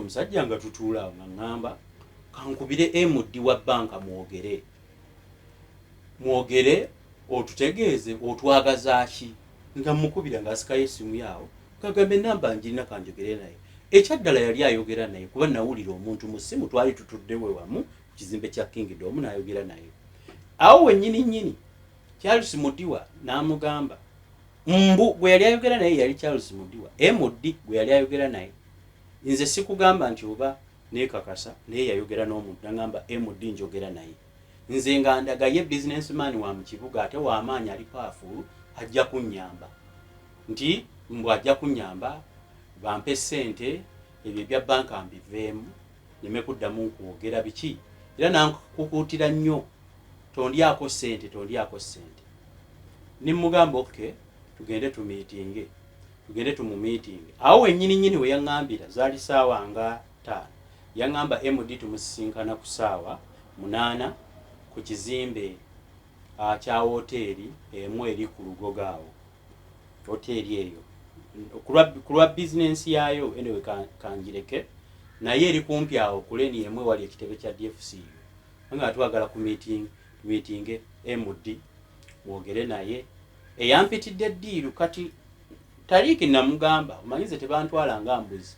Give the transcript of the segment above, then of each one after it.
Omusajja nga tutuula awo nga ŋŋamba kankubire MD wa banka, mwogere mwogere, otutegeeze otwagaza ki. Nga mukubira ng'asikayo essimu yaawo, ngagamba enamba njirina, kanjogere naye. Ekyaddala yali ayogera naye, kuba nawulira omuntu mu ssimu. Twali tutuddewe wamu ku kizimbe kya Kingdom, n'ayogera naye awo wennyini nnyini. Charles Mudiwa n'amugamba mbu gwe yali ayogera naye yali Charles Mudiwa, MD gwe yali ayogera naye. Nze sikugamba nti oba nekakasa, naye yayogera n'omuntu nagamba MD njogera naye. Nze nga ndaga ye businessman wa mu kibuga, ate w'amaanyi, ali powerful, ajja kunnyamba, nti mbw ajja kunnyamba bampe ssente, ebyo ebya banka mbiveemu, neme kuddamu nkwogera biki. Era nankukuutira nnyo, tondyako ssente, tondyako ssente. Nimugamba okay, tugende tumiitinge, tugende tumumiitinge. Awo wennyini nnyini we yaŋŋambira zaali saawa nga 5. Yaŋŋamba MD tumusisinkana ku saawa 8 ku kizimbe kya woteeri emu eri ku Lugogo awo. Woteeri eyo ku lwa bizinensi yaayo, anyway, kanjireke, naye eri kumpi awo ku lane emu ewali ekitebe kya DFCU, nga twagala ku meeting, meeting MD mwogere naye eyampitidde deal. Kati tariiki namugamba, omanyize tebantwala nga mbuzi.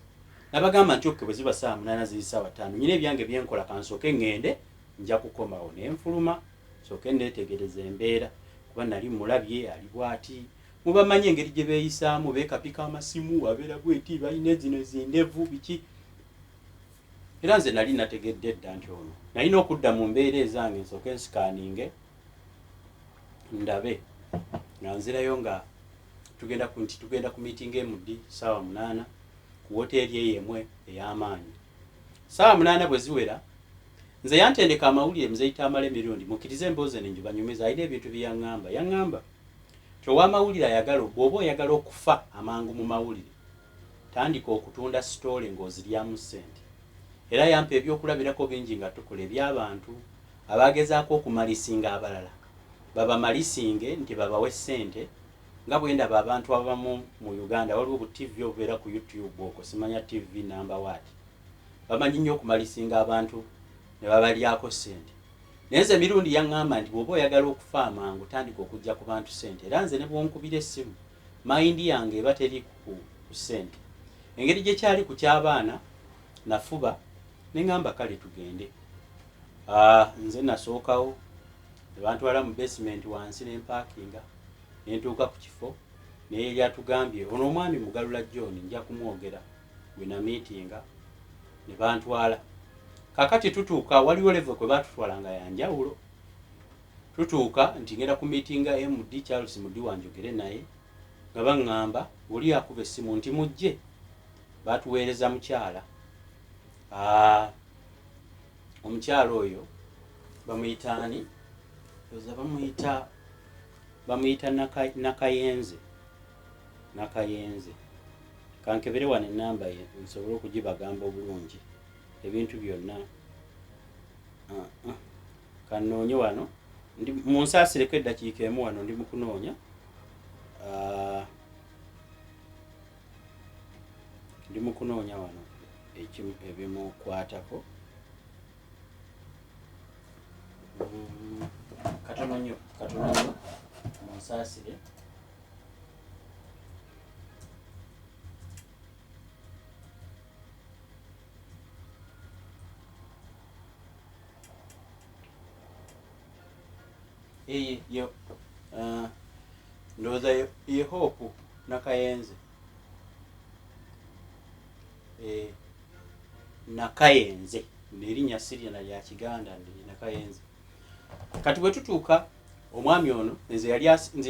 Nabagamba nti okay, bwe ziba saawa 8, ziri saawa 5, nyina ebyange byenkola, kansooke ŋŋende, nja kukomawo. Nenfuluma sooke neetegereza embeera, kuba nali mulabye ali bwati. Mubamanyi engeri gye beeyisaamu, beekapika amasimu, abeera bweti, balina zino zindevu biki. Era nze nali nategedde dda nti ono nalina okudda mu mbeera ezange, nsooke nsikaninge ndabe nga nzirayo, nga tugenda ku nti tugenda ku meeting MD saawa 8 ku woteeri eyo emwe ey'amaanyi. Saawa 8 bwe ziwera, nze yantendeka amawulire muzeyita amala emirundi, mukkirize emboozi eno njibanyumiza. Alina ebintu bye yaŋŋamba. Yaŋŋamba ti ow'amawulire ayagala, bw'oba oyagala okufa amangu mu mawulire, tandika okutunda story ng'oziryamu ssente. Era yampa ebyokulabirako bingi nga tukola eby'abantu abagezaako okumalisinga abalala, babamalisinge nti babawe ssente. Nga bwe ndaba abantu abamu mu Uganda, waliwo bu TV obubeera ku YouTube okwo, simanya TV number what, bamanyi nnyo okumalisinga abantu ne babalyako ssente. Naye nze emirundi yaŋŋamba nti bw'oba oyagala okufa amangu, tandika okujja ku bantu ssente. Era nze ne bwonkubira essimu, mind yange eba teri ku ssente. Engeri gye kyali ku ky'abaana, nafuba ne ŋŋamba kale tugende. Nze nasookawo ne bantwala mu basement wansi ne mpaakinga, ne ntuuka ku kifo. Naye yali atugambye ono omwami Mugalula John, nja kumwogera, gwe namiitinga ne bantwala. Kakati tutuuka, waliwo level kwe batutwala nga yanjawulo. Tutuuka nti ngenda ku miitinga MD Charles Mudiwa njogere naye, nga baŋŋamba oli akuba essimu nti mujje. Batuweereza mukyala. Omukyala oyo bamuyita ani? Oza bamuyita Nakayenze. Nakayenze, kankebere wano enamba ye nsobole okugibagamba obulungi ebintu byonna. Kanoonye wano, ndi munsaasireko eddakiika emu wano, ndi mu kunoonya. Ndi mu kunoonya wano ekimu ebimukwatako. Katono nnyo, katono nnyo, munsaasire. Eye yo, ndowooza ye Hope Nakayenze. Nakayenze nerinnya sirina lya Kiganda, Nakayenze. Kati bwe tutuuka, omwami ono nze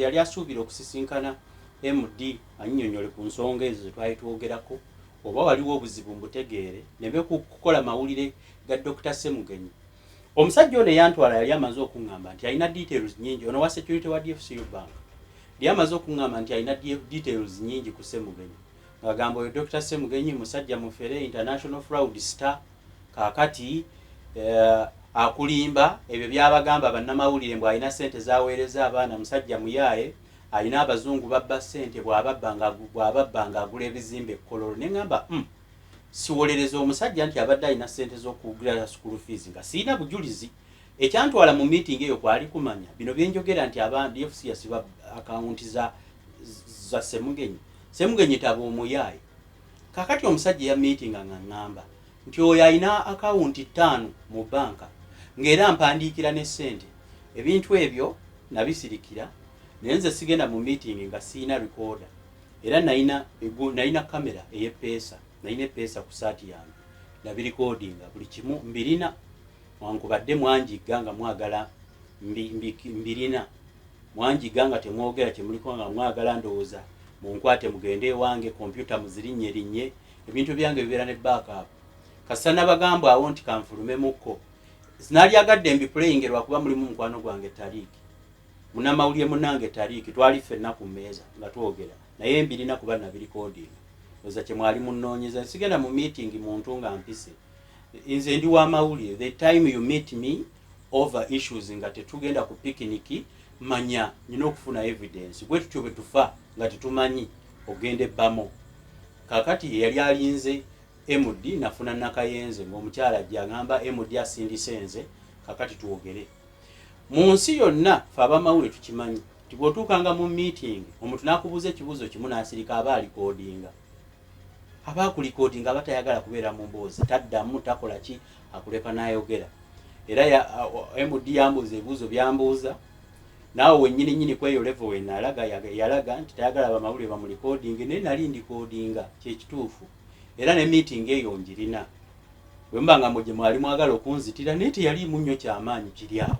yali asuubira okusisinkana MD annyonnyole ku nsonga ezo zetwali twogerako, oba waliwo obuzibu mbutegeere, neme kukola mawulire ga Dr. Semugenyi. Omusajja ono eyantwala yali amaze okuŋŋamba nti alina details nyingi. Ono wa security wa DFCU Bank yali amaze okuŋŋamba nti alina details nyingi ku Semugenyi, ng'agamba oyo Dr. Semugenyi musajja mufere, international fraud star. Kaakati akulimba ebyo byabagamba bannamawulire mbu alina sente zaweereza abaana. Musajja muyaaye, alina abazungu babba sente, bw'ababba ng'agula ebizimbe ekkololo. Ne ŋŋamba, Siwolereza omusajja nti abadde alina ssente z'okugula school fees nga sirina bujulizi. Ekyantwala mu meeting eyo kwali kumanya bino byenjogera nti aba DFC yasiba akawunti za Semugenyi. Semugenyi taba omuyaayi. Kakati omusajja ya meeting nga ŋŋamba nti oyo alina akawunti 5 mu banka, ng'era mpandiikira ne ssente. Ebintu ebyo nabisirikira, naye nze sigenda mu meeting nga siyina recorder, era nalina kamera ey'epeesa, nalina epeesa ku saati yange, nabirikodinga buli kimu mbirina. Wankubadde mwanjigga nga mwagala mbirina, mwanjigga nga temwogera kyemuliko, nga mwagala ndowooza munkwate mugende ewange kompyuta muzirinnye linnye ebintu byange bibeera ne backup. Kasita nabagamba awo nti kanfulumemukko, nalyagadde mbipuleyinge lwakuba mulimu mukwano gwange Tariiki, munamawulire munange Tariiki, twali ffenna ku mmeeza nga twogera, naye mbirina kuba nabirikodinga. Oza kyemwali munoonyeza, nsigenda mu meeting muntu nga mpise. Nze ndi wa mawulire. The time you meet me over issues nga tetugenda ku picnic, manya nyina okufuna evidence. Bwe tutyo bwe tufa nga tetumanyi ogenda ebbamo. Kakati yali alinze MD, nafuna Nakayenze ng'omukyala ajja agamba MD asindise nze, kakati twogere. Mu nsi yonna fe abamawulire tukimanyi nti bw'otuukanga mu meeting omuntu n'akubuuza ekibuuzo kimu n'asirika, aba alikodinga, aba akulikodinga, aba tayagala kubeera mu mboozi, taddamu, takola ki, akuleka n'ayogera. Era MD yambuuza ebibuuzo byambuuza, naawe wennyini nnyini kweyo level wenalaga yalaga nti tayagala bamawulire bamulikodinge, naye nali ndikodinga kyekituufu. Era ne meeting eyo njirina, bwe muba nga mwe gye mwali mwagala okunzitira, naye teyaliimu nnyo kyamaanyi kiri awo,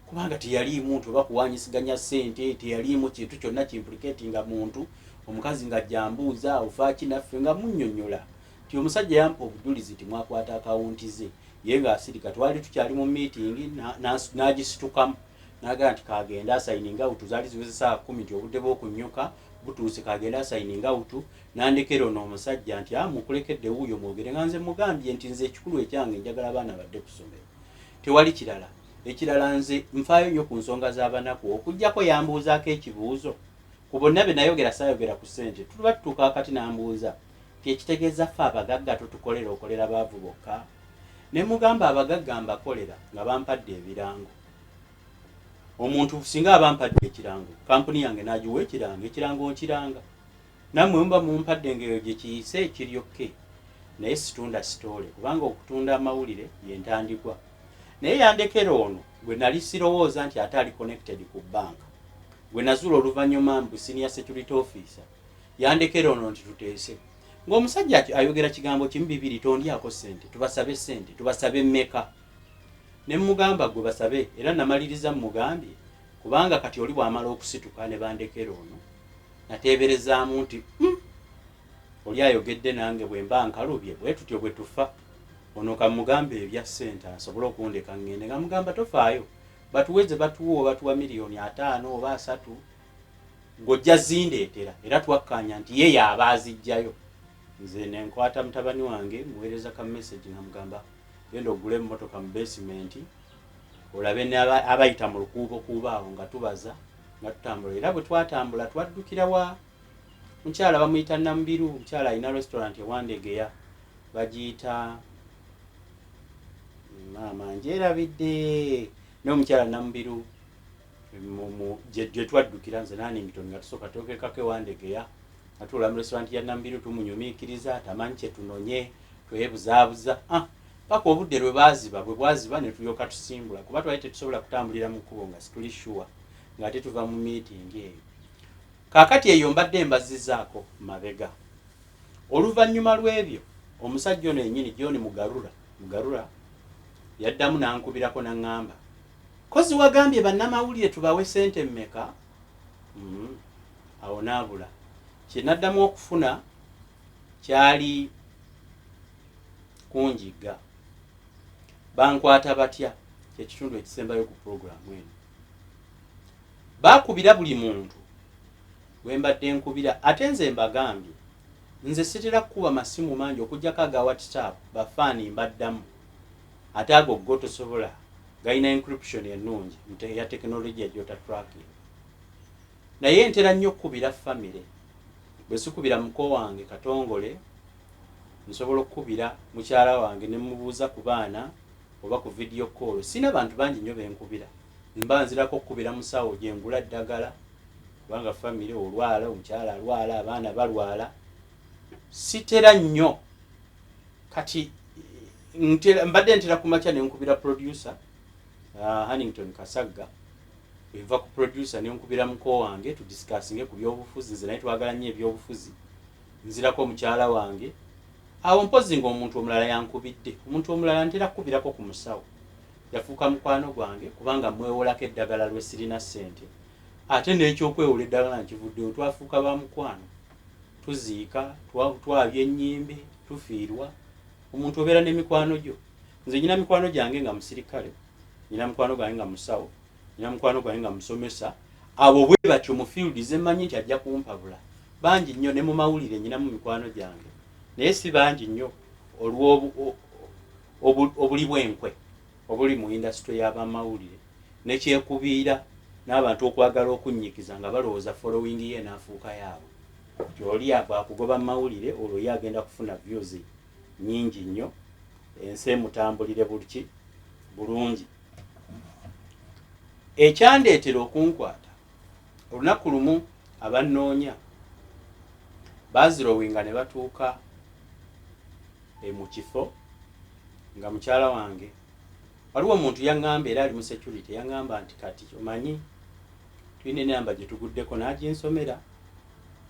kubanga teyaliimu nti oba kuwanyisiganya ssente, teyaliimu kintu kyonna kimplicatinga muntu. Omukazi nga jambuuza ofaaki naffe, nga munnyonnyola nti omusajja yampa obujulizi nti mwakwata akawunti ze, ye ng'asirika. Twali tukyali mu meeting, n'agisitukamu n'agamba nti kagende asigninga out. Zaali ziweze 10:00, nti obudde bw'okunnyuka butuuse, kagende asigninga out. Nandekera ono omusajja nti a mukulekedde wuuyo mwogere, nga nze mugambye nti nze ekikulu ekyange njagala abaana badde ku ssomero, tewali kirala. Ekirala, nze nfaayo nnyo ku nsonga z'abanaku. Okugjako yambuuzaako ekibuuzo ku bonna be nayogera, saayogera ku ssente. Tuba tutuuka wakati n'ambuuza ti ekitegeeza ffe abagagga totukolera, okolera baavu bokka? Ne mugamba abagagga mbakolera nga bampadde ebirango. Omuntu singa aba mpadde ekirango, kampuni yange n'agiwa ekirango, ekirango nkiranga. Nammwe muba mumpadde ngaeyo gye kiyise kiryokke, naye sitund'a story, kubanga okutunda amawulire yentandikwa. Naye yandekera ono gwe nali sirowooza nti ate ali connected ku banka, gwe nazuula oluvannyuma mbu senior security officer. Yandekera ono nti tuteese, ng'omusajja ayogera kigambo kimu bibiri, tondyako ssente, tubasabe ssente, tubasabe mmeka? Ne mugamba gwe basabe. Era namaliriza mugambye, kubanga kati oli bw'amala okusituka ne bandekera ono, nateeberezaamu nti oli ayogedde nange bwe mba nkalubye, bwe tutyo bwe tufa. Ono kamugambe ebya ssente asobole okundeka ŋŋende, nga mugamba tofaayo, batuweze batuwa, oba batuwa 50 miliyoni oba 30, ng'ojja zindeetera. Era twakkaanya nti ye yaaba azijjayo, nze nenkwata mutabani wange muweereza ka message nga mugamba genda ogule emmotoka mu basement, olabe ne abayita mu lukuubo kuuba awo nga tubaza nga tutambula. Era bwe twatambula twaddukira wa mukyala bamuyita Namubiru, mukyala alina restaurant ewandegeya, bagiyita maama njerabidde, naye omukyala Namubiru gye twaddukira nze Nanington, nga tusooka twokekako ewandegeya, nga tuula mu restaurant ya Namubiru, tumunyumiikiriza, tamanyi kye tunonye, twebuzaabuza, ah, paka obudde lwe baaziba, bwe bwaziba ne tulyoka tusimbula, kuba twali tetusobola kutambulira mu kkubo nga situli sure ng'ate tuva mu meeting eyo. Kaakati eyo mbadde mbazizaako mabega. Oluvannyuma lw'ebyo omusajja ono yennyini John Mugarura, Mugarura yaddamu n'ankubirako n'aŋŋamba, kozi wagambye bannamawulire tubawe ssente mmeka? Awo naabula. Kye naddamu okufuna kyali kunjigga. Bankwata batya? Kyekitundu ekisembayo ku puroguramu eno. Bakubira buli muntu gwe mbadde nkubira, ate nze mbagambye nze sitera kukuba masimu mangi okugjako aga WhatsApp, bafaani mbaddamu, ate ago go tosobola, galina encryption ennungi eya tekinologiya gyota tracking. Naye ntera nnyo okukubira famire. Bwe sikubira muko wange Katongole. Nsobola okukubira mukyala wange ne mubuuza ku baana oba ku video call. Sina bantu bangi nnyo benkubira. Mba nzirako okukubira musawo gyengula ddagala, kubanga famire olwala, omukyala alwala, abaana balwala. Sitera nnyo. Kati mbadde ntera kumakya nenkubira producer Hannington Kasagga. Enva ku producer nenkubira muko wange tudiscussinge ku byobufuzi. Nze naye twagala nnyo ebyobufuzi. Nzirako omukyala wange awo, mpozi ngaomuntu omulala yankubidde. Omuntu omulala ntera kukubirako ku musawo, yafuuka mukwano gwange kubanga mwewolako eddagala lwe sirina ssente, ate n'ekyokwewola eddagala nkivuddewo. Twafuuka ba mukwano, tuziika, twabya ennyimbe, tufiirwa omuntu, obeera n'emikwano gyo. Nze nyina mikwano gyange nga musirikale, nyina mukwano gwange nga musawo, nyina mukwano gwange nga musomesa. Abo bwe batyo mu field zemmanyi nti ajja kumpabula, bangi nnyo. Ne mu mawulire nyinamu mikwano gyange, naye si bangi nnyo olw'obuli bw'enkwe obuli mu industry y'abamawulire nekyekubiira n'abantu okwagala okunnyikiza nga balowooza following ye enaafuuka yaabwe. Nti oli bwakugoba mu mawulire, olwo ye agenda kufuna views nyingi nnyo, ensi emutambulire bulki bulungi. Ekyandeetera okunkwata, olunaku lumu abannoonya bazirowinga ne batuuka mu kifo nga mukyala wange. Waliwo omuntu yaŋŋamba, era ali mu security, yaŋŋamba nti, "Kati omanyi tulina enamba gye tuguddeko," n'aginsomera,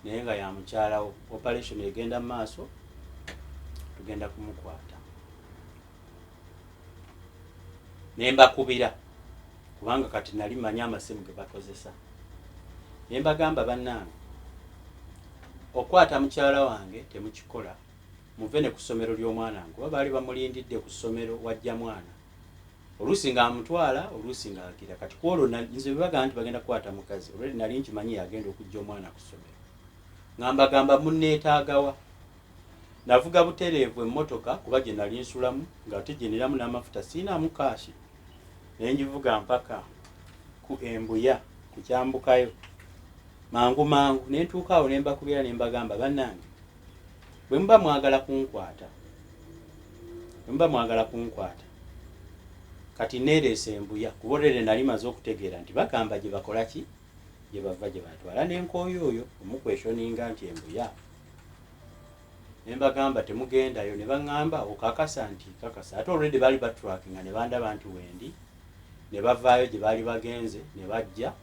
naye nga ya mukyalawo. "Operation egenda mu maaso, tugenda kumukwata." Ne mbakubira, kubanga kati nali manyi amasimu ge bakozesa, ne mbagamba, "Bannange, okwata mukyala wange temukikola. Muve ne ku ssomero ly'omwana wange," kuba baali bamulindidde ku ssomero wajja mwana, oluusi ng'amutwala, oluusi ng'agira. Kati kwolwo nze bwe bagamba nti bagenda kukwata mukazi, olwedi nali nkimanyi yagenda okujja omwana ku ssomero. Nga mbagamba, "Munneetaagawa?" Navuga butereevu emmotoka, kuba gye nali nsulamu ng'ate gye niramu n'amafuta siinaamu cash, naye ngivuga mpaka ku Embuya kukyambukayo mangu mangu. Ne ntuuka awo ne mbakubira ne mbagamba, "Bannange, bwe muba mwagala kunkwata, bwe muba mwagala kunkwata, kati neereese Embuya," kuba olere nali maze okutegeera nti bagamba gye bakola ki, gye bava, gye batwala n'enkooyo oyo omuquestioninga nti Embuya. Ne mbagamba, "Temugendayo." Ne baŋŋamba, "Okakasa?" Nti, "Kakasa." Ate already baali batrackinga ne bandaba nti wendi, ne bavaayo gye baali bagenze ne bajja.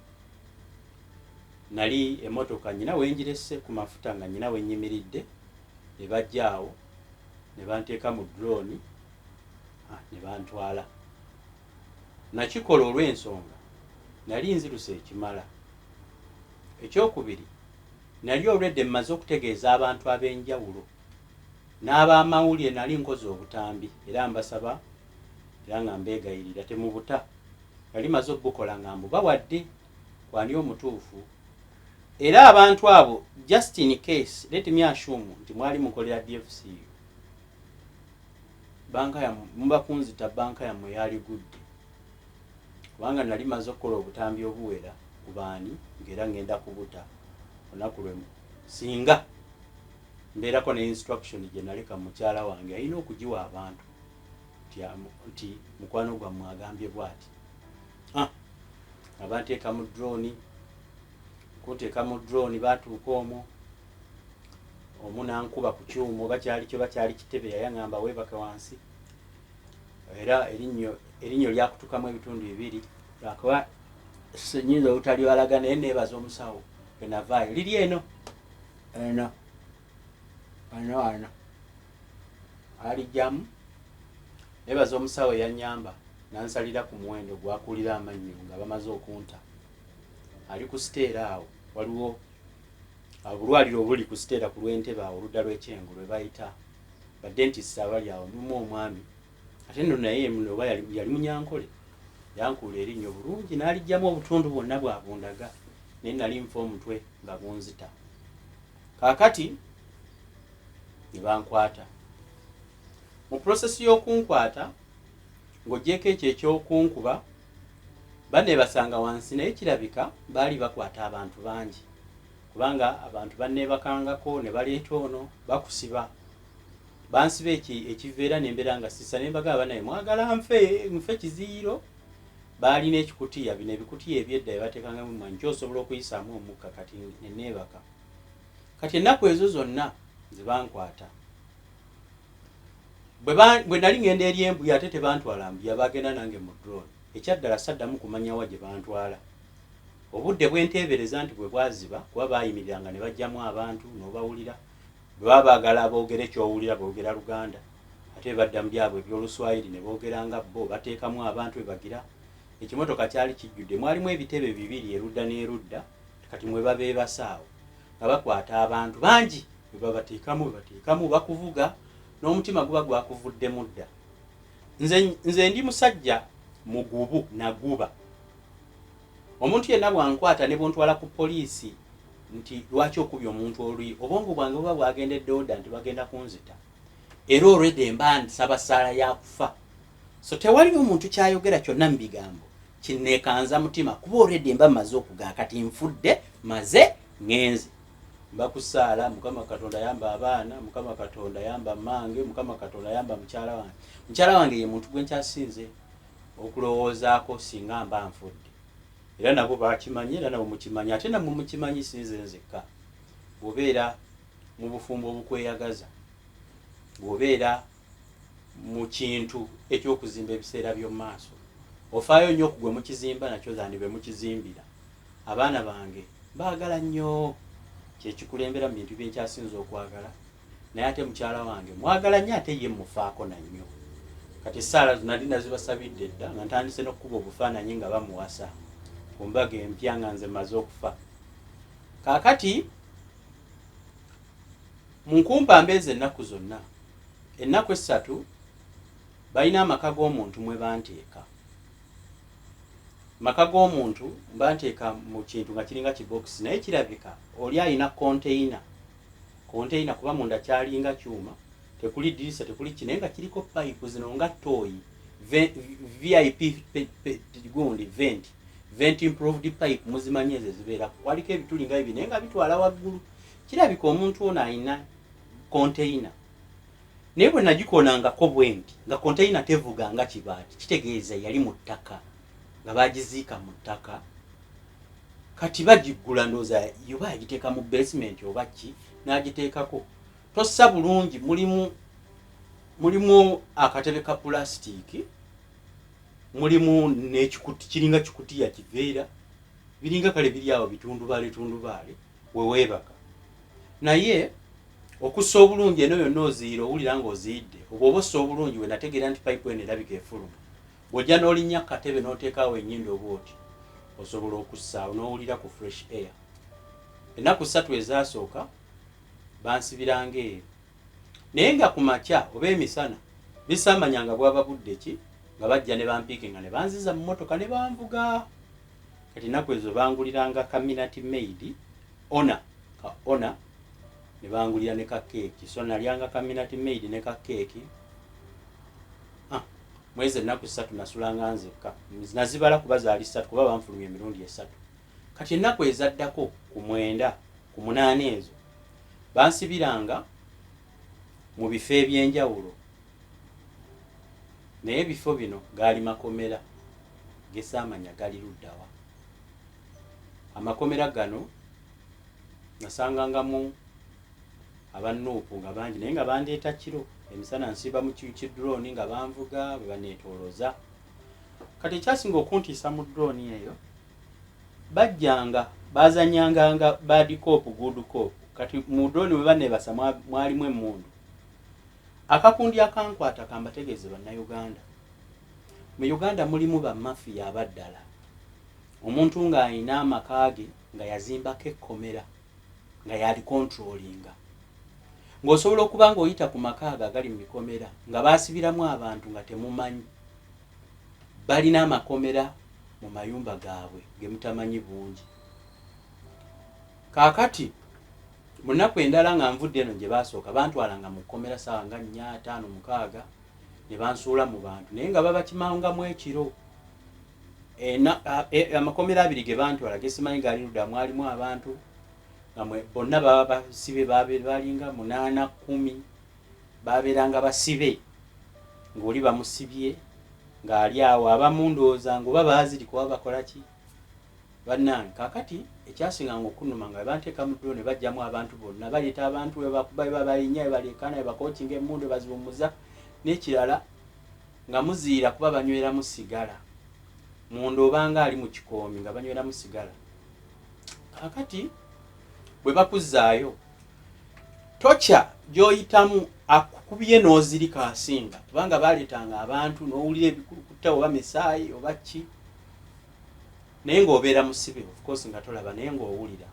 Nali emotoka nyina wengirese ku mafuta, nga nyina wenyimiridde, ne bajja awo ne banteeka mu drone, ne bantwala. Nakikola olw'ensonga nali nziruse ekimala. Ekyokubiri, nali olwedde mmaze okutegeeza abantu ab'enjawulo n'abamawulire, nali nkoze obutambi, era mbasaba era nga mbeegayirira temubuta. Nali maze okubukola nga mbubawadde kwani omutuufu, era abantu abo, just in case, let me assume nti mwali mukolera DFCU, banka yammwe muba kunzita, banka yammwe yaligudde, kubanga nali maze okukola obutambi obuwera ku baani, ngaera ngenda kubuta olunaku lwemu. Singa mbeerako ne instruction gye naleka mukyala wange, alina okugiwa abantu nti mukwano gwammwe agambye bw'ati. Ah, nga banteeka mu drone. Kunteeka mu drone, batuuka omwo, omu nankuba ku kyuma, oba kyali kyo, bakyali kitebe, yayaŋŋamba, "Weebake wansi." Era erinnyo lyakutukamu ebitundu bibiri, lwakuba nyinza obutalibalaga, naye neebaza omusawo bwenavaayo. Liri eno eno eno ano alijjamu. Neebaza omusawo eyanyamba nansalira ku muwendo gwakulira amannyo nga bamaze okunta. Ali ku Siteera awo, waliwo obulwaliro obuli ku Siteera ku lw'Entebe awo, oludda lw'Ekyengo lwe bayita badentist abali awo. Mulimu omwami, ate nno naye oba yali Munyankole, yankuula erinnyo bulungi n'alijjamu obutundu bwonna bwabundaga, naye nali nfa omutwe nga gunzita. Kaakati ne bankwata. Mu process y'okunkwata, ng'ogyeko ekyo ekyokunkuba, baneebasanga wansi, naye kirabika baali bakwata abantu bangi, kubanga abantu banneebakangako ne baleeta ono bakusiba. Bansiba ekiveera nembeera nga sisa, nembagamba, "Naye mwagala nfe, nfe kiziyiro?" Baalina ekikutiya, bino ebikutiya ebyedda byebateekangamu emwanyi, kyosobola okuyisaamu omukka. Kati neneebaka. Kati ennaku ezo zonna nze bankwata bwe nali ngenda eri Embuya, ate tebantwala Mbuya, bagenda nange mu drone. Ekyaddala saddamu kumanyawa gye bantwala. Obudde bwenteebereza nti bwe bwaziba, kuba baayimiriranga ne bajjamu abantu n'obawulira bwe baba baagala boogere kyowulira, boogera Luganda, ate badda mu byabwe ebyoluswayiri ne boogera nga bo bateekamu abantu. Bwe bagira ekimotoka kyali kijjudde, mwalimu ebitebe bibiri erudda n'erudda. Kati mwe babeebasaawo nga bakwata abantu bangi, bwe babateekamu, bwe bateekamu, bakuvuga n'omutima guba gwakuvuddemu dda. Nze ndi musajja mugubu, naguba. Omuntu yenna bwankwata ne bwontwala ku poliisi nti lwaki okubya omuntu oluyi, obwongo bwange buba bwagendedde oda nti bagenda kunzita, era olwedde mba nsaba saala yakufa. So tewaliwo omuntu kyayogera kyonna mu bigambo kineekanza mutima, kuba olwedde mba maze okugaa kati nfudde, maze ŋŋenze. Mba kusaala, "Mukama Katonda yamba abaana, Mukama Katonda yamba mange, Mukama Katonda yamba mukyala wange." Mukyala wange ye muntu gwe nkyasinze okulowoozaako singa mba nfudde. Era nabo bakimanyi, era nabo mukimanyi, ate nammwe mukimanyi, sinze nzekka. Bw'obeera mu bufumbo obukweyagaza, bw'obeera mu kintu ekyokuzimba ebiseera by'omu maaso, ofaayo nnyo ku gwe mukizimba nakyo zandi bwe mukizimbira. Abaana bange baagala nnyo, kyekikulembera mu bintu byenkyasinza okwagala. Naye ate mukyala wange mwagala nnyo, ate ye mufaako nannyo. Kati essaala nali nazibasabidde dda, nga ntandise n'okukuba obufaananyi nga bamuwasa ku mbaga empya nga nze maze okufa. Kaakati mu nkumpa mbeezi ennaku zonna, ennaku 3, balina amaka g'omuntu mwe banteeka. Maka g'omuntu banteeka mu kintu nga kiringa kibokisi, naye kirabika oli alina container, container, kuba munda kyalinga kyuma, tekuli dirisa, tekuli ki, naye nga kiriko pipe zino nga toyi vip gundi vent improved pipe, muzimanyi ezo ezibeera waliko ebituli nga bibi, naye nga bitwala waggulu. Kirabika omuntu ono alina container, naye bwe nagikonangako bwe nti nga container tevuga nga kibaati, kitegeeza yali mu ttaka, nga bagiziika mu ttaka. Kati bagiggula, ndowooza yoba yagiteeka mu basement oba ki, n'agiteekako tossa bulungi. Mulimu akatebe ka pulasitiiki, mulimu n'ekikuti kiringa kikutiya kiveera, biringa kale biri awo bitundubaale tundubaale weweebaka. Naye okussa obulungi eno yonna oziira, owulira ng'oziyidde obwo oba ossa obulungi. We nategeera nti pipe eno erabika efuluma, bw'ojja n'olinnya ku katebe n'oteekaawo ennyindo bw'oti, osobola okussaawo n'owulira ku fresh air. Ennaku 3 ezasooka bansibiranga eyo, naye nga ku makya oba emisana bisaamanya nga bwaba budde ki, nga bajja ne bampiike nga ne banziza mu mmotoka ne banvuga. Kati ennaku ezo banguliranga ka Minute Maid ona ka ona, ne bangulira ne ka keeki. So nalyanga ka Minute Maid ne ka keeki. Ah, mwezi ennaku 3 nasulanga nzekka, nazibala kuba zaali 3, kuba banfulumya emirundi esatu. Kati ennaku ezaddako ku 9, ku 8 ezo bansibiranga mu bifo ebyenjawulo, naye ebifo bino gaali makomera gesaamanya gali luddawa. Amakomera gano nasangangamu abanuupu nga bangi, naye nga bandeeta kiro, emisana nsiba mu kidrone nga banvuga bwe baneetoolooza. Kati ekyasinga okuntiisa mu drone eyo, bajjanga bazanyanganga bad cop, good cop. Kati mu drone bwe baneebasa mwalimu emmundu. Akakundi akankwata, kambategeeze Bannayuganda, mu Uganda mulimu bamafiya abaddala. Omuntu ng'alina amaka ge nga yazimbako ekkomera nga yali controllinga, ng'osobola okuba ng'oyita ku maka ago agali mu bikomera nga baasibiramu abantu nga temumanyi. Balina amakomera mu mayumba gaabwe ge mutamanyi bungi. Kaakati mu nnaku endala nga nvudde eno gye baasooka bantwalanga mu kkomera saawa nga 4, 5, 6, ne bansuula mu bantu, naye nga babakimangamu ekiro. Amakomera abiri ge bantwala gesimanyi gali ludda, mwalimu abantu nga bonna baba basibe balinga 8, 10. Babeeranga basibe, ng'oli bamusibye ng'ali awo, abamu ndowooza nga oba baazirika oba bakola ki. Bannange, kaakati ekyasinganga okunnuma nga banteeka mu ddwaliro ne bajjamu abantu bonna, baleeta abantu webakuba, webabayinya, webaleekaana, webakokinga emmundu, webaziwummuza. N'ekirala nga muziira kuba banyweramu sigala munda, obanga ali mu kikoomi nga banyweramu sigala. Kaakati bwe bakuzzaayo, tokya gy'oyitamu akukubye n'ozirika asinga, kubanga baleetanga abantu n'owulira ebikulukuta oba misaayi oba ki, naye ng'obeera musibe, of course nga tolaba naye ng'owulira.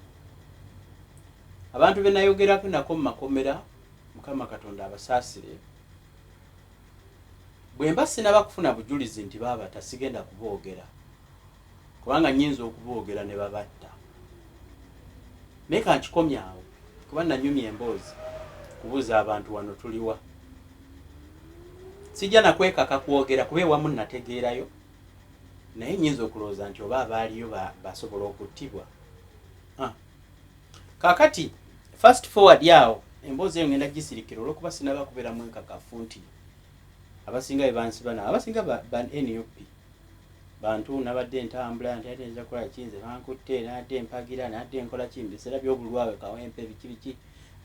Abantu be nayogerako nako mu makomera, Mukama Katonda abasaasire, bwe mba sinaba kufuna bujulizi nti baabata, sigenda kuboogera, kubanga nnyinza okuboogera ne babatta. Naye kankikomye awo, kuba nanyumya emboozi kubuuza abantu wano tuliwa. Sijja nakwekaka kwogera kuba ewamu nategeerayo, naye nnyinza okulowooza nti oba abaaliyo basobola okuttibwa. Kaakati fast forward awo, emboozi eyo ngenda gisirikira olwokuba sinaba kubeera mwenkakafu nti abasinga be bansiba nabo, abasinga ba NUP bantu. Nabadde ntambula nti ate nza kukola ki, nze bankutte, nadde mpagira, nadde nkola ki mu biseera by'obulwawe Kawempe, biki biki,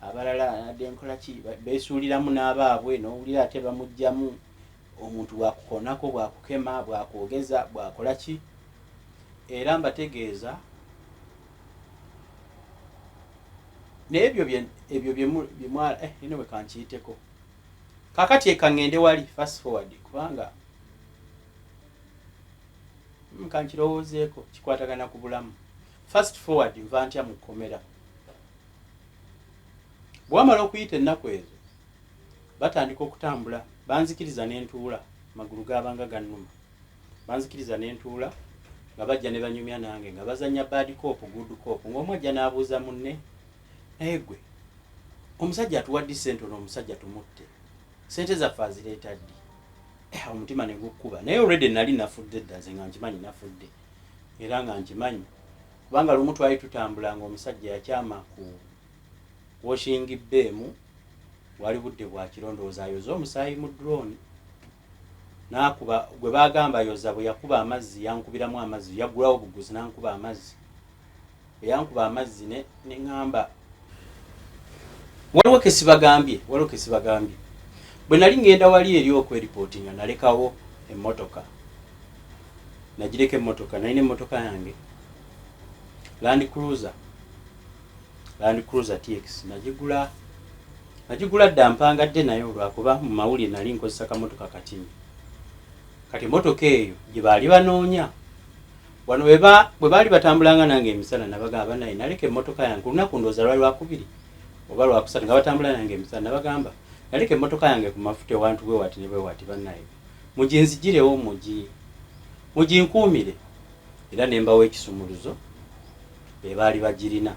abalala nadde nkola ki, beesuuliramu n'abaabwe, n'owulira ate bamuggyamu omuntu bwakukoonako, bwakukema, bwakwogeza, bwakola ki. Era mbategeeza naye ebyo ebyo byemwala ino bwe kankiyiteko. Kakati eka ŋŋende wali fast forward, kubanga kankirowoozeeko kikwatagana ku bulamu. Fast forward, nva ntya mu kkomera? Bwamala okuyita ennaku ezo, batandika okutambula, banzikiriza n'entuula, magulu gabanga gannuma, banzikiriza n'entuula nga bajja ne banyumya nange nga bazanya bad cop, good cop, ng'omu ajja n'abuuza munne, "Naye gwe omusajja atuwadde sente, ono omusajja tumutte, sente zaffe azireeta ddi?" Omutima ne gukkuba, naye already nali nafudde dda. Nze nga nkimanyi nafudde, era nga nkimanyi kubanga lumu twali tutambula nga omusajja yakyama ku washing bay, wali budde bwa kiro, ndowooza ayoza omusaayi mu drone, n'akuba gwe bagamba yoza. Bwe yakuba amazzi, yankubiramu amazzi, yaggulawo buguzi n'ankuba amazzi. Bwe yankuba amazzi ne ŋŋamba waliwo kesibagambye, waliwo kesibagambye. Bwe nali ŋŋenda wali eri okweripootinga, nalekawo emmotoka, nagireka emmotoka. Nalina emmotoka yange, Land Cruiser, Land Cruiser TX, nagigula dda, mpangadde naye olwakuba mu mawulire nali nkozesa kamotoka katini. Kati emotoka eyo gye baali banoonya wano, bwe baali batambulanga nange emisana, nabagamba naye naleka emmotoka yange ku lunaku, ndowooza lwali lwakubiri oba lwakusatu, nga batambula nange emisana, nabagamba naleka emmotoka yange ku mafuta ewantu bwe wati ne bwe wati, bannaye muginzigirewo, muginkuumire. Era ne mbawo ekisumuluzo, be baali bagirina.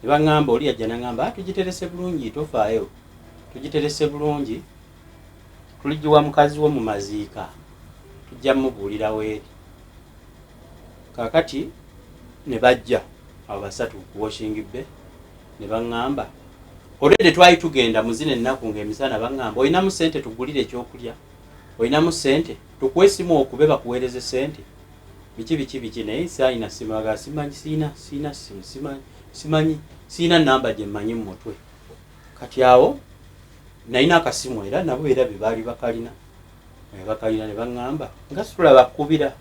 Ne baŋŋamba, oli yajja naŋŋamba, "Ah, tugiterese bulungi, tofaayo, tugiterese bulungi, tuligiwa mukazi wo mu maziika, tujja mubuulirawo eri." Kaakati ne bajja abo basatu ku washing bay ne baŋŋamba, already twali tugenda mu zino ennaku ng'emisana, baŋŋamba, "Olinamu sente tugulire ekyokulya? Olinamu sente tukuwe esimu okube bakuweereze sente?" Biki biki biki, naye saalina simu. Aga simanyi, siina simu, simanyi, siina namba gye mmanyi mu mutwe. Kati awo nalina akasimu, era nabo era be baali bakalina, bakalina. Ne baŋŋamba nga sula bakkubira.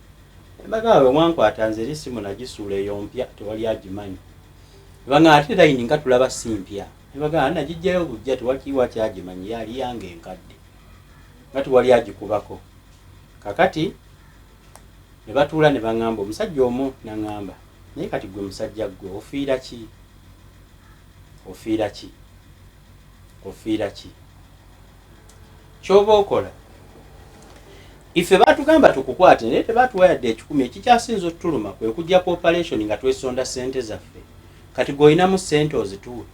Mbagamba, "Bwe mwankwata nze eri esimu nagisuula, eyo mpya tewali agimanyi." Ne baŋŋamba, "Ate layini nga tulaba si mpya." Ne bagamba, "Nagijjayo bujja, tewali wakyagimanyi, yali yange enkadde nga tewali agikubako." Kakati ne batuula ne baŋŋamba, omusajja omu naŋŋamba, "Naye kati gwe musajja gwe, ofiira ki? Ofiira ki? Ofiira ki? Kyoba okola, ife batugamba tukukwate, naye tebatuwa yadde 100. Ekikyasinza otuluma kwe kujja ku operation nga twesonda sente zaffe. Kati gweolinamu sente ozituwe."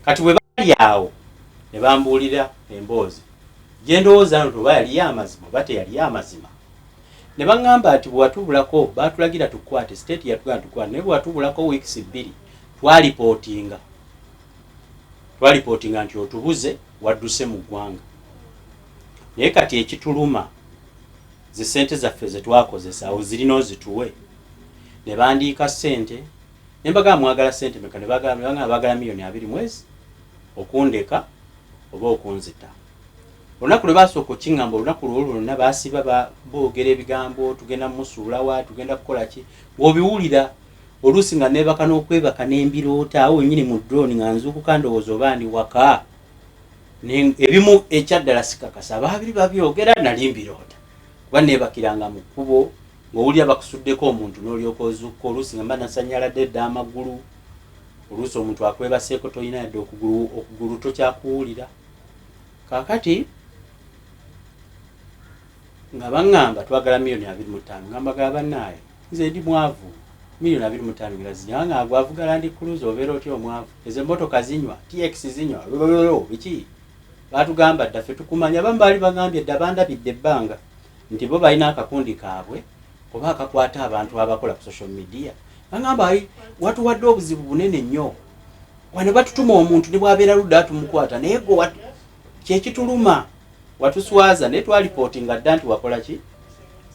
Kati bwe bali awo ne bambuulira emboozi gye ndowooza nti oba yali amazima oba teyali amazima. Ne baŋŋamba nti bwe watubulako, batulagira tukwate, state yatugamba tukwate, naye bwe watubulako weeks 2, twalipootinga nti otubuze. Wadduse mu ggwanga, naye kati ekituluma ze ssente zaffe ze twakozesa, awo zirina ozituwe. Ne bandiika ssente, ne mbagamba, "Mwagala ssente meka?" Ne bagamba baagala 20 million mwezi okundeka oba okunzita. Olunaku lwe basooka okiŋŋamba, olunaku lwo lwonna basiba boogera ebigambo, "Tugenda musuulawa, tugenda kukola ki?" Ng'obiwulira. Oluusi nga neebaka n'okwebaka n'embiroota awo wenyini mu drone, nga nzuukuka ndowooza oba ndi waka. Ebimu ekyaddala sikakasa baabiri babyogera, nali mbiroota, kuba neebakiranga mu kkubo ng'owulira bakusuddeko omuntu n'olyoka ozuukuka. Oluusi nga mba nasanyaladde edda amagulu, oluusi omuntu akwebaseeko, tolina yadde okugulu, okugulu tokyakuwulira. Kaakati nga baŋŋamba twagala 25 million, nga mbagamba, "Bannaaye, nze ndi mwavu, 25 million ngira nga gwavuga Land Cruiser, obeera otya omwavu? Ezo emmotoka zinywa TX, zinywa lololo biki." Batugamba dda, ffe tukumanya. Abamu baali bagambye dda, bandabidde ebbanga nti bo balina akakundi kaabwe oba akakwata abantu abakola ku social media. Bagamba, "Ai, watuwadde obuzibu bunene nnyo wano, batutuma omuntu ne bwabeera ludda tumukwata, naye gwe kyekituluma watuswaza, naye twalipootinga dda nti wakola ki,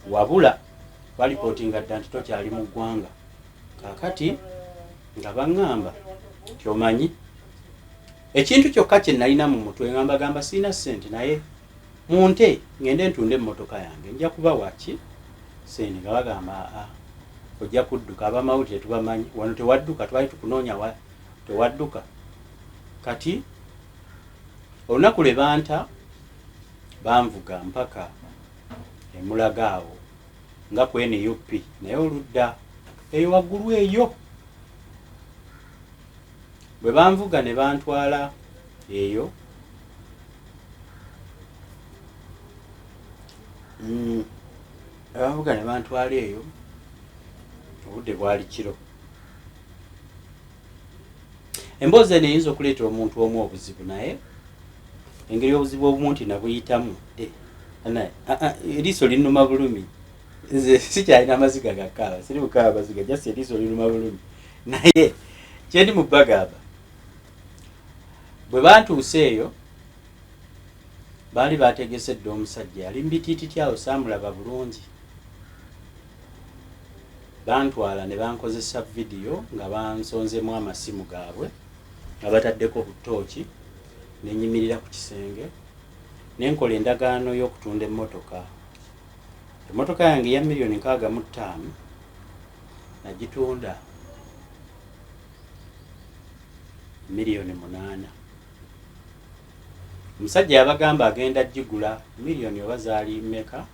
wabula twalipootinga dda nti tokyali mu ggwanga." Kaakati nga baŋŋamba nti omanyi ekintu kyokka kye nalina mu mutwe, nga mbagamba sirina ssente, naye munte ngende ntunde emmotoka yange, nja kubawa ki sente. Nga bagamba, "Aa, ojja kudduka, abamawulire tubamanyi wano, tewadduka, twali tukunoonya, tewadduka." Kati olunaku lwe banta, banvuga mpaka emulaga awo nga ku NUP, naye oludda eyo waggulu eyo. Bwe banvuga ne bantwala eyo, banvuga ne bantwala eyo, obudde bwali kiro. Emboozi eno eyinza okuleetera omuntu omu obuzibu, naye engeri obuzibu obumu nti nabuyitamu. Eh, ah, ah, eriiso linnuma bulumi, nze sikyalina amaziga gakaaba, siri bukaaba maziga, just eriiso linuma bulumi. Naye kyendi mu bagamba, bwe bantuuse eyo baali bategese dda omusajja yali mubitiititi awo, saamulaba bulungi. Bantwala ne bankozesa vidiyo nga bansonzemu amasimu gaabwe nga bataddeko butooki, nenyimirira ku kisenge nenkola endagaano y'okutunda emmotoka. Emmotoka yange eya 65 million nagitunda 8 million. Omusajja yabagamba agenda gigula miliyoni oba zaali meka,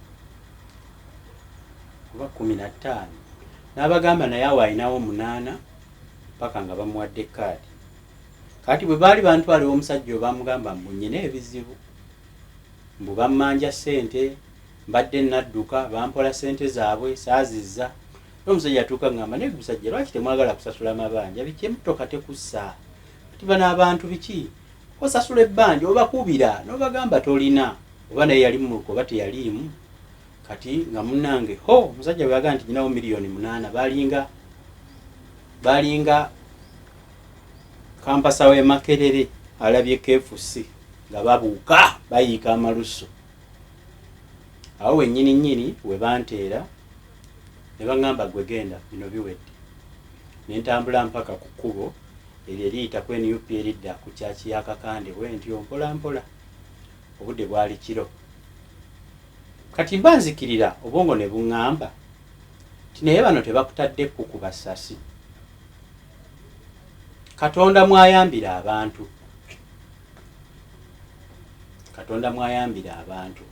oba 15, n'abagamba naye awo alinawo 8, paka nga bamuwadde kaadi. Kati bwe baali bantwala omusajja oyo, bamugamba mbu nyina ebizibu, mbu bammanja ssente, mbadde nadduka, bampola ssente zaabwe saazizza. Omusajja atuuka ngamba, "Naye musajja, lwaki temwagala kusasula mabanja? Biki, emmotoka tekussa? Kati bano abantu biki? Osasula ebbanja, obakubira n'obagamba tolina." Oba naye yali muluka oba teyaliimu. Kati nga munnange ho omusajja bwe yagamba nti nyinawo 8 million, balinga kampasa w'e Makerere alabye KFC, nga babuuka bayiika amalusu. Awo wennyini nnyini we banteera ne baŋŋamba, "Gwe genda, bino biwedde." Ne ntambula mpaka ku kkubo eryo eriyita ku NUP eridda ku kyaki ya Kakande bwe ntyo mpola mpola. Obudde bwali kiro. Kati mba nzikirira, obwongo ne buŋŋamba ti naye bano tebakutadde kukuba ssasi. Katonda mwayambira abantu, Katonda mwayambira abantu.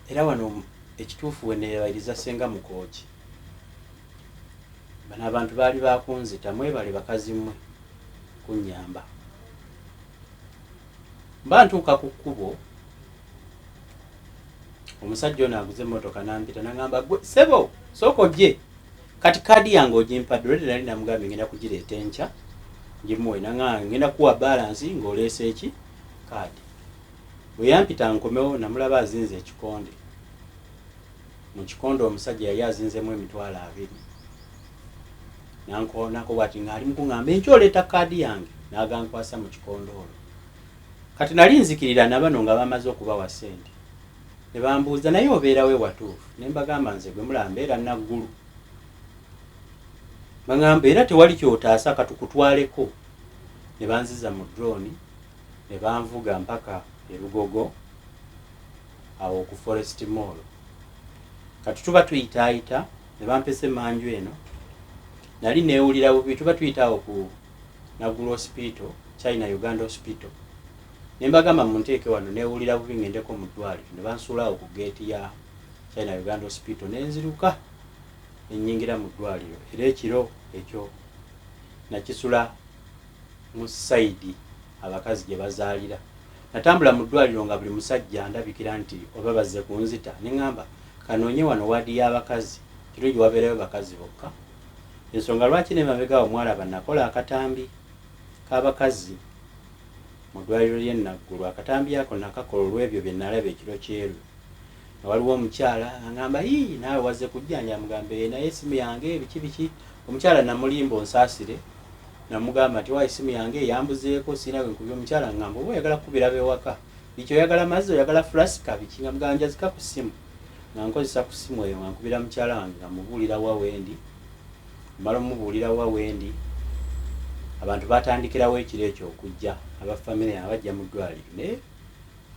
Era wano ekituufu weneebaliriza Senga Mukooki, bano abantu baali bakunzita, mwebale bakazi mmwe kunnyamba. Mba ntuuka ku kkubo, omusajja ono aguze emmotoka nampita, nagamba, "Gwe sebo, sooka ojje, kati kaadi yange ogimpadde?" Olwedde nali namugambye ngenda kugireeta enkya ngimuwe. Nagamba, "Ngenda kuwa balance ng'oleese eki kaadi." Bwe yampita nkomewo, namulaba azinze ekikonde. Mu kikonde omusajja yali azinzemu 20,000. Nankoonako bwati ng'ali mukuŋŋamba enkya oleeta kaadi yange, n'agankwasa mu kikondoolo. Kati nali nzikirira nabano nga bamaze okubawa ssente, ne bambuuza, "Naye obeerawe watuufu?" Ne mbagamba, "Nze gwe mulaba mbeera Naggulu." Baŋŋamba, "Era tewali kyotaasa, katukutwaleko." Ne banziza mu drone ne banvuga mpaka e Lugogo awo ku Forest Mall. Kati tuba tuyitaayita ne bampesa emanju eno, nali neewulira bubi. Tuba tuyita awo ku Naggulu Hospital, China Uganda Hospital, ne mbagamba, "Munteeke wano, neewulira bubi, ngendeko mu ddwaliro." Ne bansuula awo ku geeti ya China Uganda Hospital, ne nziruka nenyingira mu ddwaliro. Era ekiro ekyo nakisula mu side abakazi gye bazaalira. Natambula mu ddwaliro nga buli musajja ndabikira nti oba bazze kunzita. Neŋŋamba, "Kanoonye wano waadi y'abakazi, kirungi wabeerayo bakazi bokka." Ensonga lwaki nemabega awo mwalaba nakola akatambi k'abakazi mu ddwaliro ly'e Naggulu, akatambi ako nakakola olw'ebyo bye nalaba ekiro kyeru, nga waliwo omukyala aŋŋamba, "Ii, naawe wazze kujjanja?" Mugambe, "Naye esimu yange biki biki." Omukyala namulimba, onsaasire, namugamba nti, "Wa, esimu yange eyambuzeeko, sirina bwe nkubye." Omukyala ŋŋamba, "Oba oyagala kukubira bewaka biki? Oyagala mazzi? Oyagala flasika biki?" Nga mugamba, "Njazika ku ssimu." Nga nkozesa ku ssimu eyo nga nkubira mukyala wange, nga mubuulira wa wendi. Mala omubuulira wa wendi, abantu batandikirawo ekiro ekyo okujja, abafamire abajja mu ddwaliro, naye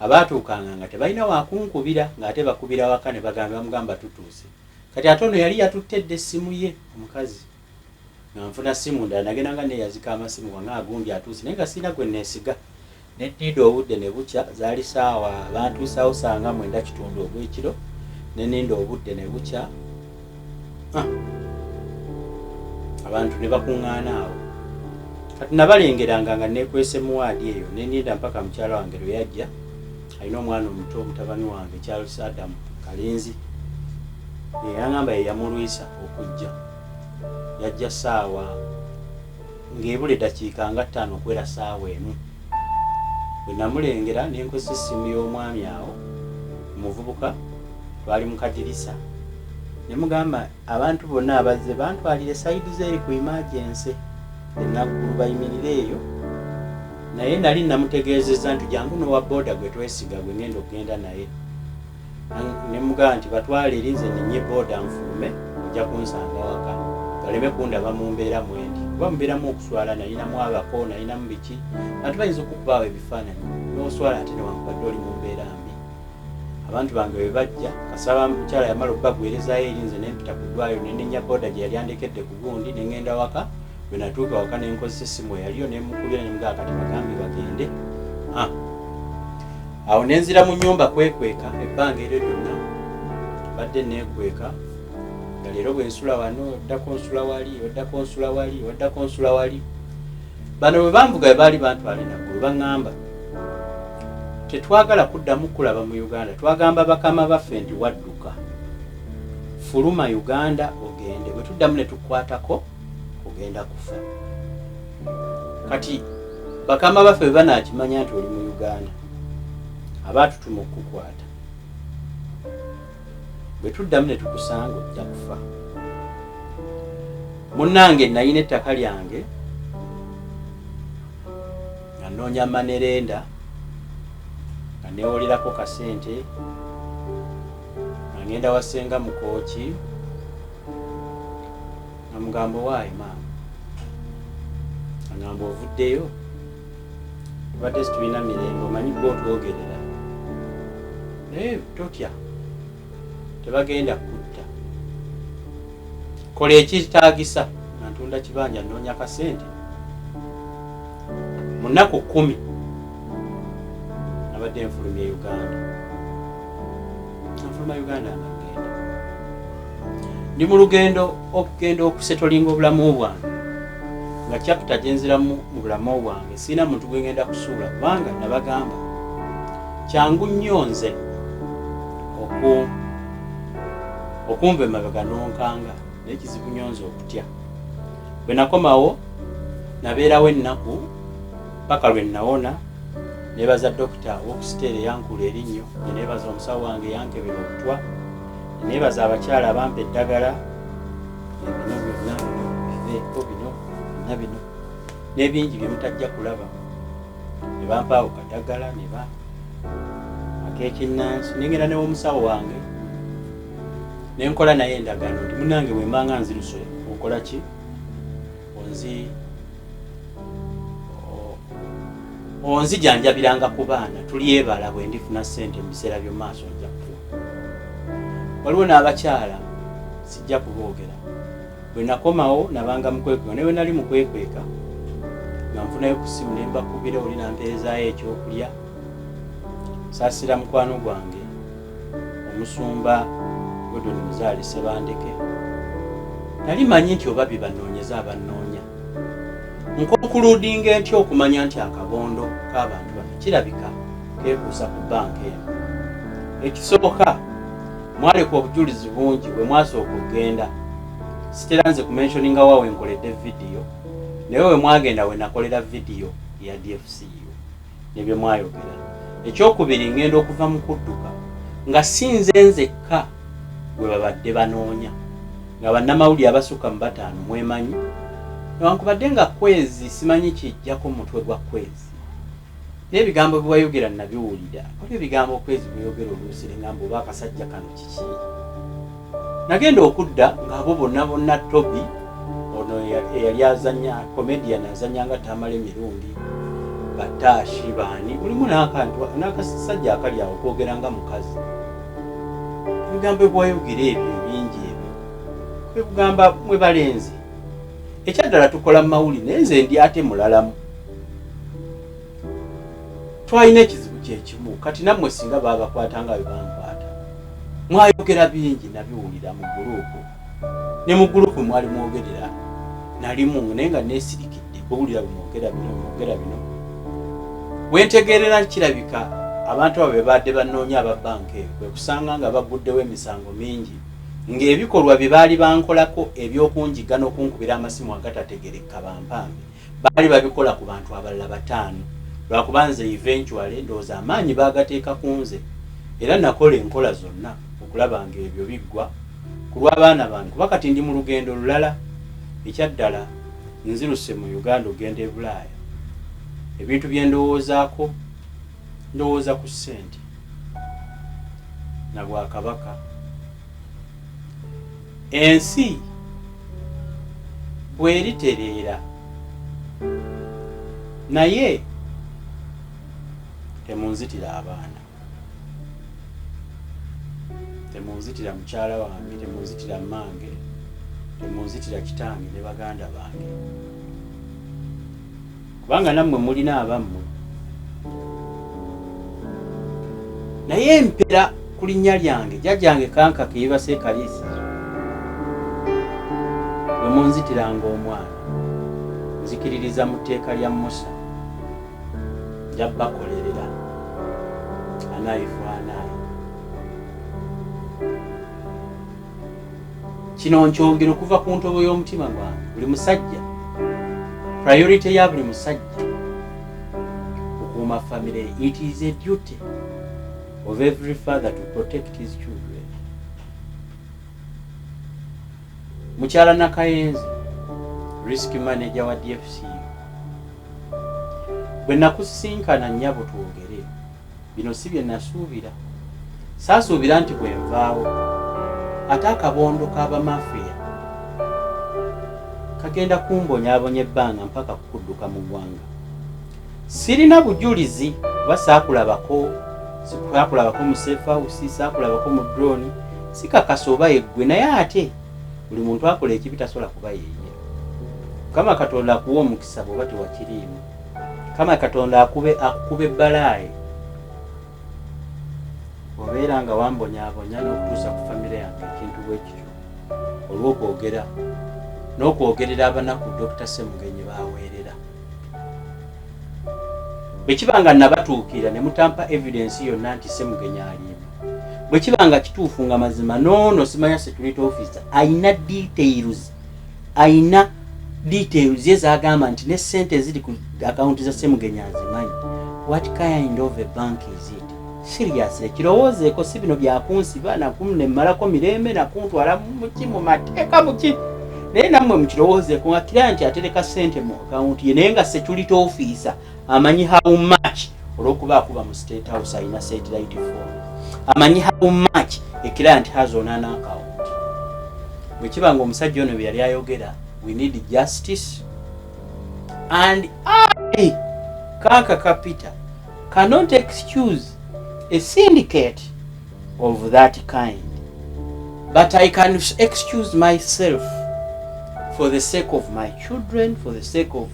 abaatuukanga nga tebalina wakunkubira, ng'ate bakubira waka ne bagamba, bamugamba, "Tutuuse." Kati ate ono yali yatutte edda essimu ye omukazi, nga nfuna simu ndala, nagenda nga neyazika amasimu wange agundi atuuse, naye nga sirina gwe neesiga. Neniida obudde ne bukya, zaali saawa bantuusaawo sanga 9:15 ogw'ekiro. Neninda obudde ne bukya, abantu ne bakuŋŋaana awo. Kati nabalengeranga nga nekwese mu waadi eyo, neninda mpaka mukyala wange lwe yajja, alina omwana omuto, mutabani wange Charles Adam Kalenzi, yaŋŋamba ye yamulwisa okujja. Yajja saawa ng'ebula eddakiika nga 5 okuwera saawa 1. Bwe namulengera, nenkozesa essimu y'omwami awo omuvubuka, twali mu kadirisa, ne mugamba, "Abantu bonna abazze bantwalire side z'eri ku emergency e Naggulu, bayimirire eyo." Naye nali namutegeezezza nti jangu n'owa booda gwe twesiga, gwe ngenda okugenda naye. Ne mugamba nti, "Batwale eri, nze ninye booda nfulume, ojja kunsanga waka." Baleme kundaba mu mbeera mwendi, kuba mubeeramu okuswala. Nalinamu abako, nalinamu biki, bantu bayinza okukubaawo ebifaananyi n'oswala, ate newankubadde oli mu mbeera mbi. Abantu bange bwe bajja, kasaba mukyala yamala okubagwerezayo eri, nze nempita ku ddwaliro, nenenya booda gye yali andekedde ku gundi, nengenda waka. Bwe natuuka waka, nenkozesa essimu eyaliyo, nemukubira, nemugaa, "Kati bagambe bagende." Awo nenzira mu nyumba kwekweka. Ebbanga eryo lyonna badde nekweka, nga leero bwe nsula wano, oddako nsula wali, oddako nsula wali, oddako nsula wali. Bano bwe banvuga, bwe baali bantwala Naggulu, baŋŋamba, "Tetwagala kuddamu kulaba mu Uganda. Twagamba bakama baffe nti wadduka, fuluma Uganda ogende. Bwe tuddamu ne tukwatako, ogenda kufa. Kati bakama baffe bwe banaakimanya nti oli mu Uganda, abaatutuma okukukwata, bwe tuddamu ne tukusanga, ojja kufa." Munnange, nalina ettaka lyange nga nnoonya money lender, nga neewolerako kasente, nga ngenda wasenga mukooki, nga mugamba, "Waayi maama." Agamba, "Ovuddeyo, tubadde situlina mirembe, omanyi gwe otwogerera, naye totya, tebagenda kutta. Kola ekitaagisa." Nga ntunda kibanja, nnoonya kasente. Mu nnaku 10 nabadde nfulumya Uganda. Nfuluma Uganda nga ngenda, ndi mu lugendo okugenda okusetolinga obulamu bwange, nga chapter gyenziramu mu bulamu bwange, siina muntu gwe ngenda kusuula, kubanga nabagamba kyangu nnyo nze okunva emabega nonkanga, naye kizibu nnyo nze okutya. Bwe nakomawo, nabeerawo ennaku paka lwe nawona. Nebaza dokita wokusiteera eyankula erinnyo, nenebaza omusawo wange eyankebera obutwa, nenebaza abakyala abampa eddagala. Ebino byonna bive. Ko bino na bino n'ebingi bye mutajja kulaba. Ne bampaawo kadagala ne ba ak'ekinnansi, nengenda newomusawo wange nenkola naye endagaano nti munange bwembanga nziruse okola ki, onzi onzijanjabiranga ku baana tulyebala, bwe ndifuna ssente mu biseera by'omu maaso nja kuwa. Waliwo n'abakyala, sijja kuboogera. Bwe nakomawo nabanga mukwekweka, naye bwe nali mukwekweka nga nfunayo ku ssimu ne mbakubira, oli nampeerezaayo ekyokulya. Saasira mukwano gwange omusumba Gordon Muzaale Sebandeke. Nali manyi nti oba bibanoonyeza abannoonya, nkonkuludinga ntya okumanya nti akabondo k'abantu bano kirabika keekuusa ku banka eno. Ekisooka, mwaleka obujulizi bungi bwe mwasooka okugenda. Sitera nze kumentioninga wa wenkoledde vidiyo, naye we mwagenda we nakolera vidiyo ya DFCU ne bye mwayogera. Ekyokubiri, ngenda okuva mu kudduka nga si nze nzekka gwe babadde banoonya, nga bannamawulire abasukka mu 5 mwemanyi, newankubadde nga Kwezi simanyi kijjako mutwe gwa Kwezi n'ebigambo bye wayogera nabiwulira. Waliwo ebigambo Kwezi byeyogera oluusi nengamba oba akasajja kano kiki. Nagenda okudda ng'abo bonna bonna, Tobi ono eyali azanya comedian, azanya nga Tamala emirundi, bataashi baani, mulimu n'akantu n'akasajja akali awo kwogera nga mukazi. Ebigambo bwayogera ebyo ebingi ebyo kwe kugamba mwe balenzi ekyaddala tukola mu mawulire, naye nze ndi ate mulalamu. Twalina ekizibu kyekimu. Kati nammwe singa babakwata nga bwe bankwata, mwayogera bingi, nabiwulira mu gurupu, ne mu gurupu mwali mwogerera nalimu, naye nga neesirikidde kuwulira bwemwogera bino, mwogera bino. Wentegeerera kirabika abantu abo be baadde banoonya aba banka eyo kwe kusanga nga baguddewo emisango mingi ng'ebikolwa bye baali bankolako ebyokunjiga n'okunkubira amasimu agatategerekka bampambe, baali babikola ku bantu abalala 5. Lwakuba nze eventually ndowooza amaanyi baagateeka ku nze, era nakola enkola zonna okulaba ng'ebyo biggwa ku lw'abaana bange, kuba kati ndi mu lugendo lulala. Ekyaddala, nziruse mu Uganda okugenda e Bulaaya. Ebintu bye ndowoozaako, ndowooza ku ssente na bwakabaka. Ensi bweritereera, naye temunzitira abaana, temunzitira mukyala wange, temunzitira mmange, temunzitira kitange ne baganda bange, kubanga nammwe mulina abammwe. Naye empera ku linnya lyange, jjajjange Kankaka eyebase ekaliisizo, bwe munzitiranga omwana, nzikiririza mu tteeka lya Musa, nja bakolerera anaayifu anaayi. Kino nkyongera okuva ku ntobo y'omutima gwange. Buli musajja, priority ya buli musajja kukuuma family. It is a duty of every father to protect his children. Mukyala Nakayenzi, risk manager wa DFCU, bwe nakusisinkana, nnyabo, twogere bino, si bye nasuubira. Saasuubira nti bwe nvaawo ate akabondo k'abamafiya kagenda kumbonyaabonya ebbanga mpaka kukudduka mu ggwanga. Sirina bujulizi kuba saakulabako, saakulabako mu safe house, saakulabako mu drone, sikakasa oba yeggwe. Naye ate buli muntu akola ekibi tasobola kuba yeye. Mukama Katonda akuwa omukisa bw'oba tewakiriimu. Mukama Katonda akube, akukuba ebbalaayi obeera nga wambonyaabonya n'okutuusa ku famire yange ekintu bwe kityo olw'okwogera n'okwogerera abanaku Dr Semugenyi baweerera. Bwe kiba nga nabatuukirira ne mutampa evidence yonna nti Semugenyi alimba, bwe kiba nga kituufu nga mazima noono simanya security officer ayina details, ayina details ye zagamba nti ne sente eziri ku akawunti za Semugenyi azimanyi, what kind of a bank is it? Seriously, kirowoozeeko. Si bino byakunsiba nakumnemmalako mirembe nakuntwala muki mu mateeka muki. Naye nammwe mukirowoozeeko nga client atereka ssente mu akawunti ye, naye nga security officer amanyi how much, olw'okuba akuba mu State House, alina satellite phone, amanyi how much a client has on an account. Bwe kiba nga omusajja ono bye yali ayogera, we need justice, and I, Kankaka Peter, cannot excuse a syndicate of that kind, but I can excuse myself for the sake of my children, for the sake of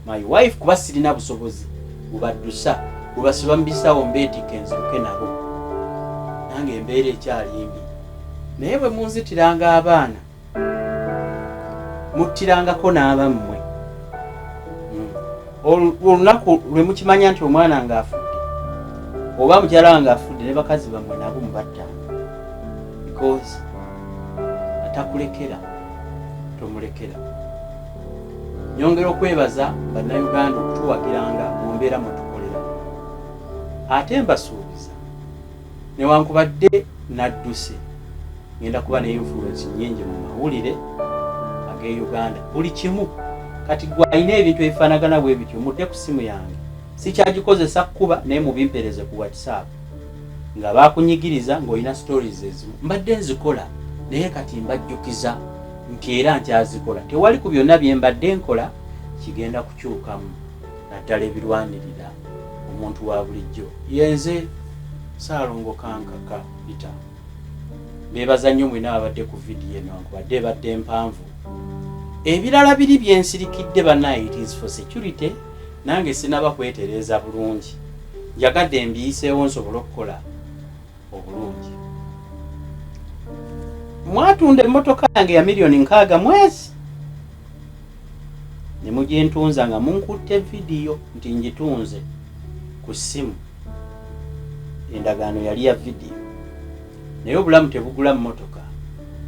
my wife, kuba sirina busobozi bubaddusa, bubasiba mu bisawo, mbeetika enziruke nabo. Nange embeera ekyali mbi, naye bwe munzitiranga abaana, muttirangako n'abammwe. Olunaku lwe mukimanya nti omwana nga afudde oba mukyala wange afudde, ne bakazi bammwe nabo mubattanga, because atakulekera tomulekera. Nyongera okwebaza Bannayuganda okutuwagiranga mu mbeera mwe tukolera. Ate mbasuubiza, newankubadde nadduse, ngenda kuba ne influence nyingi mu mawulire ag'e Uganda, buli kimu. Kati gwe alina ebintu ebifaanagana bwe bityo, mudde ku simu yange, sikyagikozesa kuba, naye mubimpereze ku WhatsApp nga bakunyigiriza, ng'olina stories ezimu mbadde nzikola, naye kati mbajjukiza nti era nkyazikola. Tewali ku byonna bye mbadde nkola kigenda kukyukamu, naddala ebirwanirira omuntu wa bulijjo. Yenze Saalongo Kankaka Peter. Beebaza nnyo mwena abadde ku vidiyo eno, wankubadde ebadde empanvu. Ebirala biri byensirikidde bannaye, it is for security. Nange sinaba kwetereeza bulungi, njagadde mbiyiseewo nsobole okukola obulungi. Mwatunda emmotoka yange ya miliyoni 60 mwezi ne mugintunza nga munkutte vidiyo nti ngitunze ku ssimu. Endagaano yali ya vidiyo, naye obulamu tebugula mmotoka.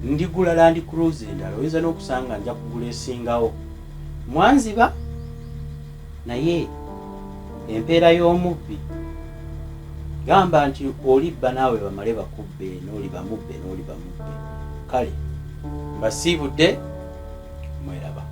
Ndigula Land Cruiser endala, oyinza n'okusanga nja kugula esingawo. Mwanziba, naye empeera y'omubbi, gamba nti olibba naawe bamale bakubbe, n'oli bamubbe, n'oli bamubbe. Kale mbasiibudde, mweraba.